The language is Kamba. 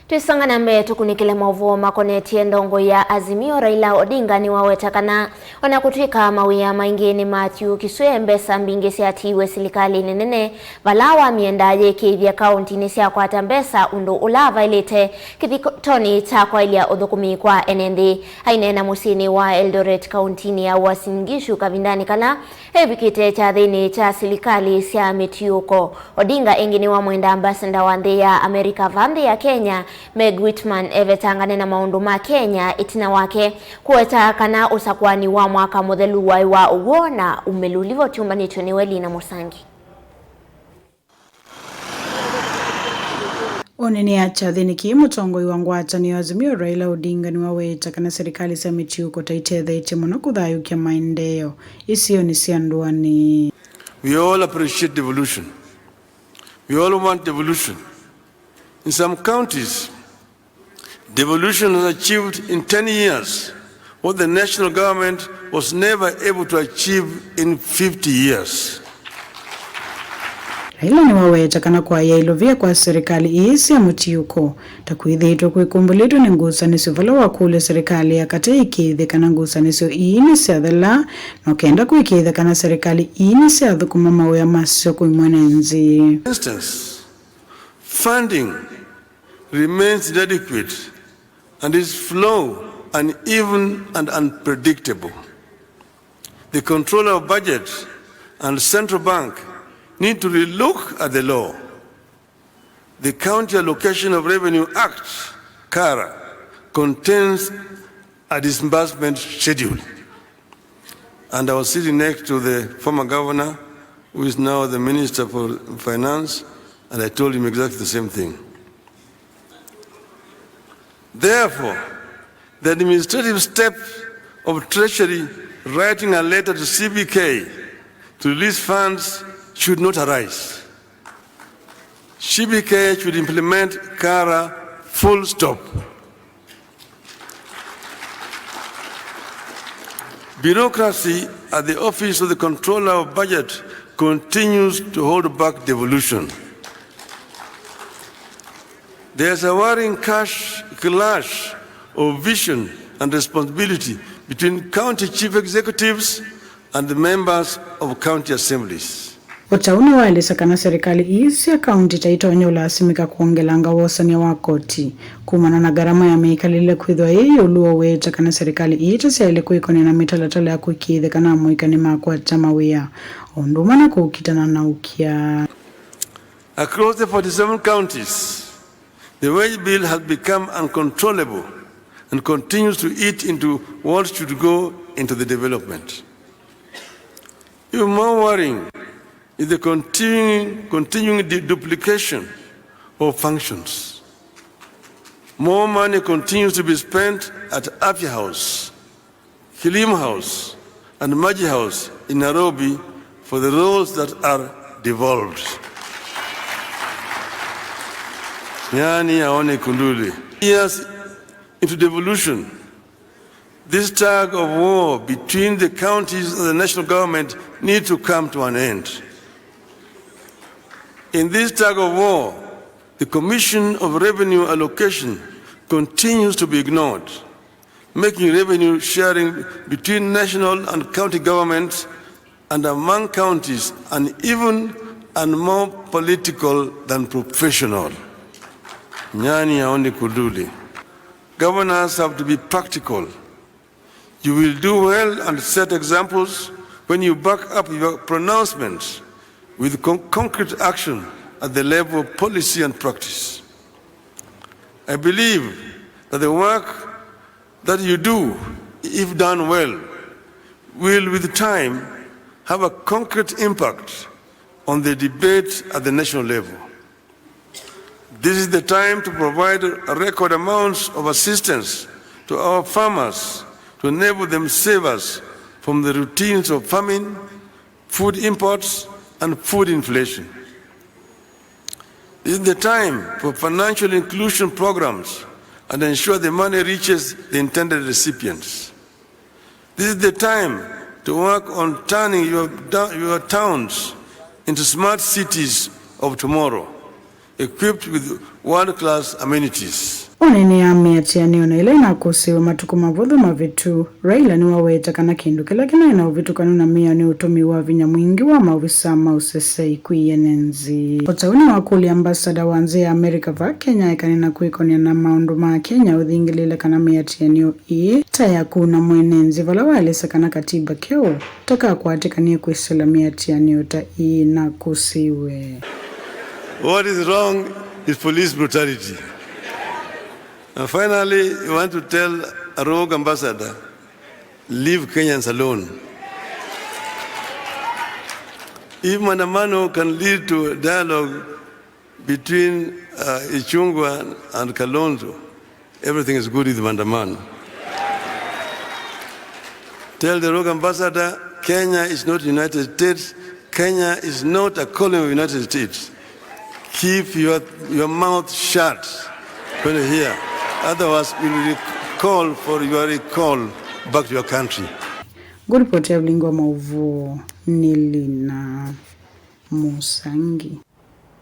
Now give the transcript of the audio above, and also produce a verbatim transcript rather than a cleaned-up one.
Twĩsonga na mbee, tũkunĩkĩle maũvoo makonetye ndongoi ya Azimio, Raila Odinga nĩwaweta kana ona kũtw'ĩka mawĩa maingĩ nĩmathyũũkisw'e, mbesa mbingĩ syatiiwe silikalĩnĩ nene, vala wamyenda yĩkĩĩthye kaũntinĩ syakwata mbesa ũndũ ũla avaĩlĩte kĩthitonĩ kya kwaĩlya ũthũkũmi kwa ene nthĩ. Aineena mũsyĩnĩ wa Eldoret, kaũntinĩ ya Uasin Gishu, kavindanĩ kala evikĩte kyathĩnĩ kya silikalĩ sya mĩtiũko. Odinga ĩngĩ nĩwamwenda ambassador wa nthĩ ya America va nthĩ ya Kenya, Meg Whitman, evetangane na maũndũ ma Kenya ĩtina wake kũweta kana ũsakũani wa mwaka mũthelu waĩ wa ũw'o na umĩlu. Livoti yũmbanĩtw'e nĩ Welina Mũsangi. Ũneenea kyathĩnĩ kĩĩ, mũtongoi wa ngwatanĩo ya Azimio, Raila Odinga, nĩwaweta kana silikalĩ sya mĩtiũko ta itetheetye mũno kũthayũũkya maendeeo isionĩ sya ndũanĩ. We all appreciate devolution. We all want devolution. In some counties, devolution has achieved in ten years what the national government was never able to achieve in fifty years. Raila nĩwaweta kana kwaĩa ilovia kwa silikalĩ ii sya mũtiũko ta kwĩthĩĩtwe kwĩkumbũlĩtwe nĩ ngusanĩsyo vala wakũlya silikalĩ ya katĩ ĩkĩĩthye kana ngusanĩsyo ii nĩsyathela, na ũkenda kũĩkĩĩthya kana silikalĩ ii nĩsyathũkũma mawĩa masyo kwĩ mwene nthĩ. Instance, funding remains inadequate and is slow, uneven and unpredictable. The Controller of Budget and Central Bank need to relook at the law. The County Allocation of Revenue Act, CARA, contains a disbursement schedule. And I was sitting next to the former governor, who is now the Minister for Finance, and I told him exactly the same thing. Therefore, the administrative step of Treasury writing a letter to C B K to release funds should not arise. C B K should implement CARA, full stop. Bureaucracy at the Office of the Controller of Budget continues to hold back devolution. There's a worrying cash clash of vision and responsibility between county chief executives and the members of county assemblies. Ũtau nĩwaelesya kana silikalĩ ii sya kaunti ta itonya ũlasimĩka kwongelanga wosany'a wa koti kumana na ngarama ya mĩkalĩle kwĩthwa yĩ ĩũlũ wa ũweta kana silikalĩ ii ta syaĩle kwĩkonea na mĩtalatala ya kũĩkĩĩthya kana amũika nĩmakwata mawĩa, o ũndũ ũmwe na kũkitana na ũkĩa. Across the forty-seven counties, the wage bill has become uncontrollable and continues to eat into what should go into the development. Even more worrying is the continuing, continuing de-, duplication of functions. More money continues to be spent at Afya House, Kilimo House and Maji House in Nairobi for the roles that are devolved. Nyani aone kundule. Years into devolution, this tug of war between the counties and the national government need to come to an end. In this tug of war, the Commission of Revenue Allocation continues to be ignored, making revenue sharing between national and county governments and among counties uneven and more political than professional. Nyani aone kundule. Governors have to be practical. You will do well and set examples when you back up your pronouncements with con-, concrete action at the level of policy and practice. I believe that the work that you do, if done well, will with time have a concrete impact on the debate at the national level. This is the time to provide record amounts of assistance to our farmers to enable them save us from the routines of famine, food imports, and food inflation. This is the time for financial inclusion programs and ensure the money reaches the intended recipients. This is the time to work on turning your, your towns into smart cities of tomorrow. equipped with world-class amenities. Ũneenea mĩatĩanĩo na ĩla ĩnakũsĩwe matukũ mavũthũ mavĩtu, Raila nĩwaweta kana kĩndũ kĩla kĩnaĩ na ũvĩtũkanu na mĩao nĩ ũtũmĩi wa vinya mwingĩ wa maovisa ma ũsesei kwĩ ene nthĩ. O ta ũu nĩwakũlya ambassador wa nthĩ ya America vaa Kenya ekane na kwĩkony'a na maũndũ ma Kenya ũthingĩlĩĩle kana mĩatĩanĩo ĩĩ ta ya kũuna mwene nthĩ, vala waelesya kana katiba keũ ta kakwatĩkanie kwĩsĩla mĩatĩanĩo ta ĩĩ nakũsĩwe. What is wrong is police brutality. And finally, I want to tell a rogue ambassador, leave Kenyans alone. If maandamano can lead to a dialogue between uh, Ichungwa and Kalonzo, everything is good with maandamano. Tell the rogue ambassador, Kenya is not United States. Kenya is not a colony of United States. Keep your, your mouth shut when you hear. Otherwise, we'll call for your recall back to your country. Ngũripoti ya Vilingi wa Maũvoo nĩ Lina Mũsangi.